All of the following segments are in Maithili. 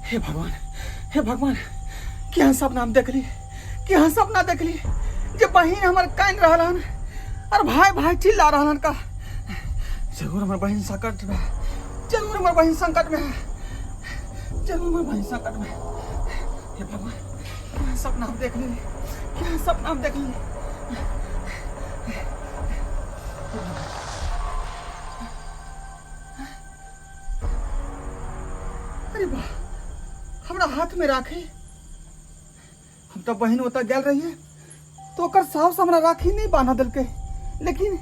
हे भगवान, हे भगवान, केहन सपना हम देखली, केहन सपना देखली जे बहिन हमर कानि रहल हन और भाई भाई चिल्ला रहल हन का। जरूर हमर बहिन संकट में है, जरूर हमर बहिन संकट में है, जरूर हमर बहिन संकट में है। हे भगवान, केहन सपना हम देखली, केहन सपना हम देखली। अरे वाह, हमरा हाथ में राखी। हम तो बहन ओतऽ गेल रहिए तो ओकर साउस हमरा राखी नहीं बान्ह देलकै, लेकिन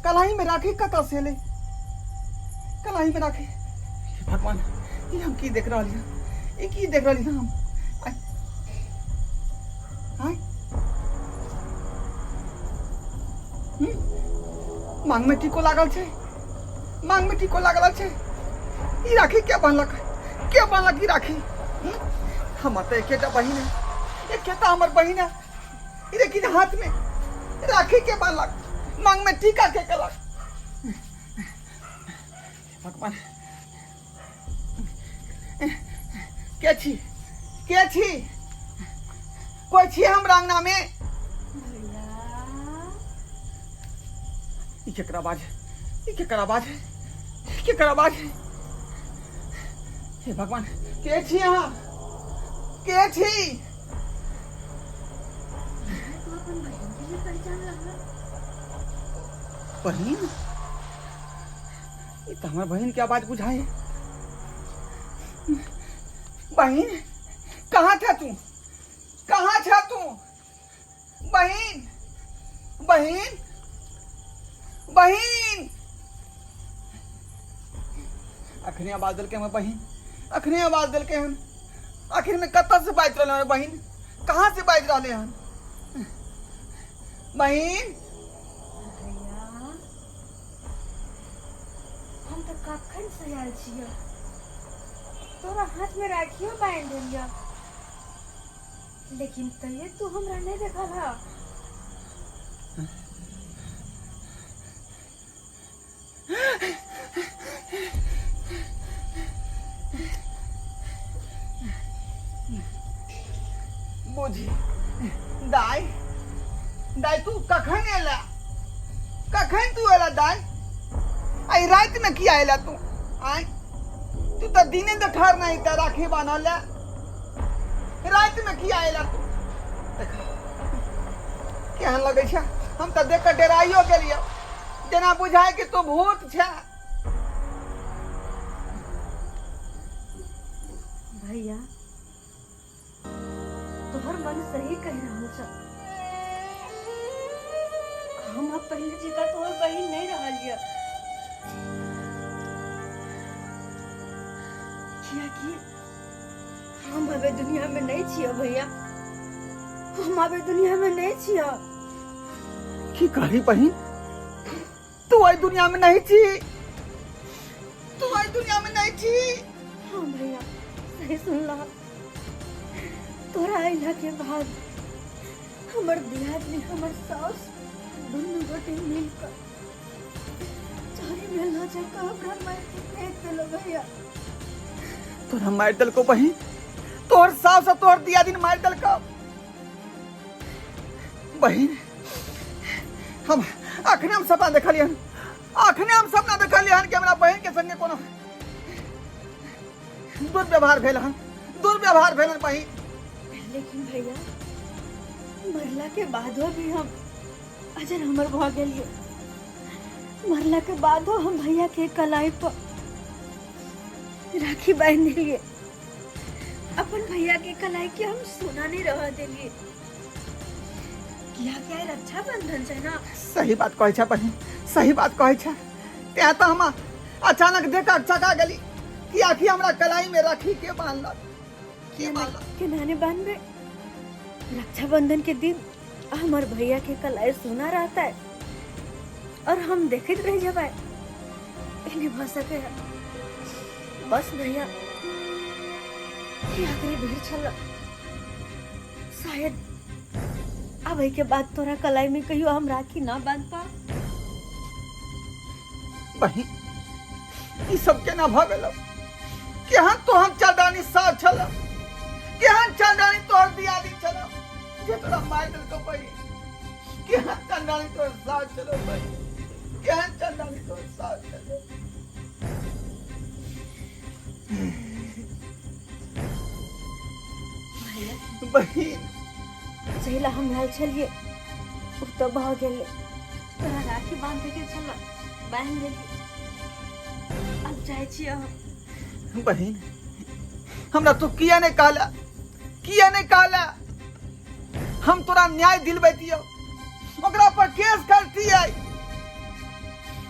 कलाई में राखी कतऽ से एलै? कलाई में राखी। हे भगवान, ई हम की देख रहल हियै, ई की देख रहल हियै हम? आय आय, मांग में टीको लागल छै, मांग में टीको लागल छै। ई राखी के बान्हलक, के बान्हलक ई राखी? हमर तऽ एकेटा बहिन है, एकेटा हमर बहिन है, लेकिन हाथ में राखी के बान्हलक, मांग में टीका के कलक? भगवान, के छी, के छी, कोई छी हमरा अंगना में? भैया, ई केकर आवाज है? ई केकर आवाज है? ई केकर आवाज है? हे भगवान, के छी अहाँ, के छी? तू अपन बहिन के भी पहचान लगा? बहिन? ई तऽ हमर बहिन के आवाज बुझाए। बहिन, कहाँ छे तू, कहाँ छे तू बहिन? बहिन, बहिन, अखने आवाज देलकै हमर बहिन, अखने आवाज देलकै हन। आखिर में कतऽ से बाजि रहलै हमर बहिन, कहाँ से बाजि रहलै हन बहिन? भैया, हम तऽ कखन से आयल छियै, तोरा हाथ में राखियो बांधि देलियौ, लेकिन तैयो तू हमरा नहीं देखल ह। बुझी दाई, दाई, तू कखन एला, कखन तू एला दाई? आई रात में किया एला तू? आय, तू तो दिने देखार नहीं त राखी बान्हल ले, रात में किया एला तू? देख केहन लगै छै, हम तऽ देख कऽ डेराइयो गेलियै, जेना बुझाय कि तू भूत छै। भैया, तोहर मन सही कह रहल छ। हम अब पहले जकाँ तोहर बहिन नहीं रहल ये, कियाकि हम अबे दुनिया में नहीं छियै भैया, हम अबे दुनिया में नहीं छियै। की कहली बहिन? तू एहि दुनिया में नहीं छी, तू एहि दुनिया में नहीं छी? हाँ भैया, सही सुनला। तोरा अइला के बाद हमर दियादनी, हमर सास दुनू गोटे मिल कर चोरी में लऽ जाकर हमरा मार के फेंक देलो भैया। तोरा मारि देलको बहिन? तोहर सास और तोहर दियादिन मारि देलको बहिन? हम अखने हम सपना देखलियै हन, अखने हम सपना देखलियै हन कि हमरा बहिन के संगे कोनो दुर्व्यवहार भेल हन, दुर्व्यवहार भेल हन बहिन। लेकिन भैया, मरला के बादो भी हम अजर हमर भऽ गेलियै। मरला के बादो हम भैया के कलाई पर राखी बांधि देलियै। अपन भैया के कलाई के हम सोना नहीं रह देलियै, किया कि आइ रक्षाबंधन छै ना। सही बात कहै छै बहिन, सही बात कहै छै। तें तऽ हम अचानक देख कऽ चका गेली कि आखिर हमरा कलाई में राखी के बांधलक, के बांधलक? केना ने बांधबे? रक्षाबंधन के दिन हमर भैया के कलाई सोना रहता है और हम देखते रह जबै, ई नहीं भऽ सके है। बस भैया, ई आखिरी बेर छल। शायद अब के बाद तोरा कलाई में कहियो हम राखी ना बांध पा। बहिन, ई सब केना भऽ गेल, केहन तोहन चलदानी साफ छल, केहन चलदानी तोहर दियादी छल जे तोरा मारि देलकौ बहिन। केहन चलदानी तोहर साफ छल बहिन, केहन चलदानी तोहर साफ छल। बहिन जहिला हम आयल छलियै ओ तऽ भऽ गेलै। तोरा राखी बांधे के छल, बांधि देली, आब जाइ छियै हम। बहिन हमरा तू किया नहीं कहला, किया नहीं कहला? हम तोरा न्याय दिलबैतियौ, ओकरा पर केस करतियै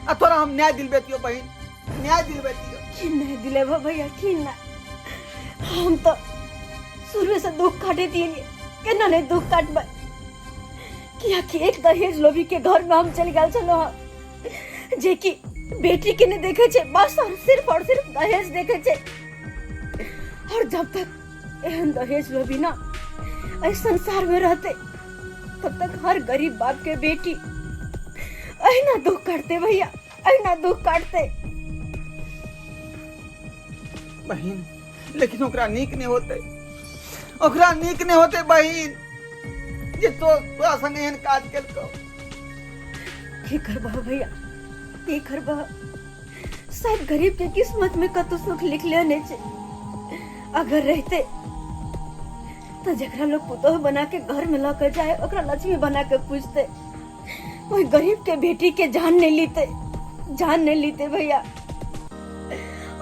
आ तोरा हम न्याय दिलबैतियौ बहिन, न्याय दिलबैतियौ। की नहीं दिलेबो भैया, की ना? हम तो शुरू से दुख काटे दिए, केना नहीं दुख काटबै? कियाकि एक दहेज लोभी के घर में हम चल गेल छलहुँ, जे कि बेटी के नहीं देखे छे, बस और सिर्फ दहेज देखे छे। और जब तक एहन दहेज लोभी ना एहि संसार में रहते तब तक हर गरीब बाप के बेटी अहिना दुख काटते भैया, अहिना दुख काटते। बहिन लेकिन ओकरा नीक नहीं होते, ओकरा नीक नहीं होते बहिन जे तो तोरा संगे एहन काज केलकौ। की करबह भैया, की करबह? शायद गरीब के किस्मत में कतौ सुख लिखले नहीं छे। अगर रहते तो जकरा लोग पुतोह बना के घर में लऽ के जाए ओकरा लक्ष्मी बना के पूजते, ओहि गरीब के बेटी के जान नहीं लीते, जान नहीं लीते भैया।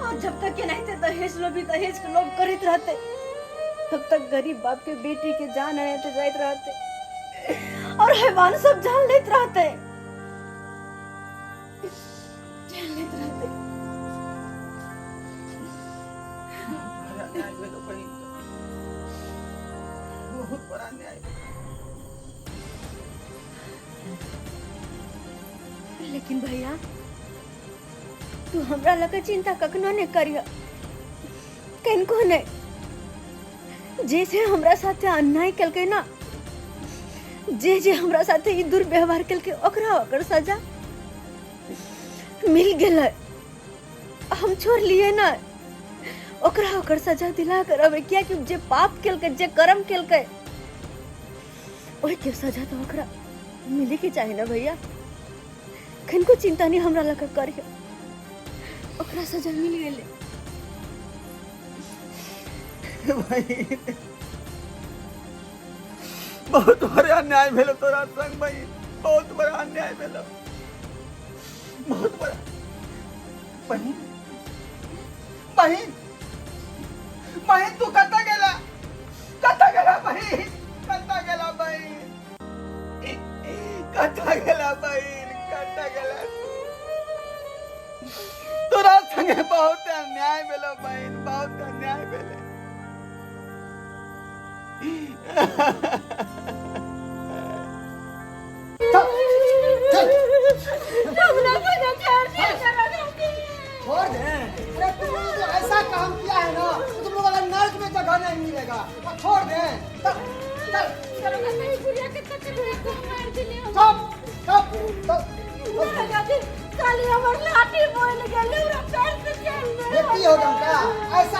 और जब तक के नहीं दहेज लोभी दहेज के लोभ करते रहते तब तक गरीब बाप के बेटी के जान आते जाते रहते और हैवान सब जान लेते रहते, जान लेते रहते। बड़ा अन्याय भेलो बहिन, बहुत बड़ा अन्याय। लेकिन भैया तू हमरा लगे चिंता कखनो नहीं करिह, कनको नहीं। जे जे हमरा साथे अन्याय केलकै ना, जे जे हमरा साथे ई दुर्व्यवहार केलकै ओकरा ओकर सजा मिल गेलै। हम छोड़ लिए ना, ओकरा ओकर सजा दिला कर रहबै, कियाकि जे पाप केलकै, जे कर्म केलकै ओहिके सजा तो ओकरा मिले के चाही ना भैया। कनको चिंता नहीं हमरा लगे करिह, ओकरा सजा मिल गेलै। बहिन बहुत बड़ा अन्याय भेलो तोरा संग बहिन, बहुत बड़ा अन्याय भेलो, बहुत बड़ा। बहिन बहिन बहिन तू कतऽ गेला, कतऽ गेला बहिन, कतऽ गेला बहिन, कतऽ गेला बहिन, कतऽ गेला? तोरा संगे बहुत अन्याय भेलो बहिन, बहुत अन्याय भेलै। छोड़ दे। अरे तुमने जो ऐसा काम किया है ना तो तुम लोगों को नर्क में जगह नहीं मिलेगा। और छोड़ दे। चल चल चुप चुप चुप। लाठी बोल गेलै, हमरा पैर से चल। बेटी हो गया क्या? ऐसा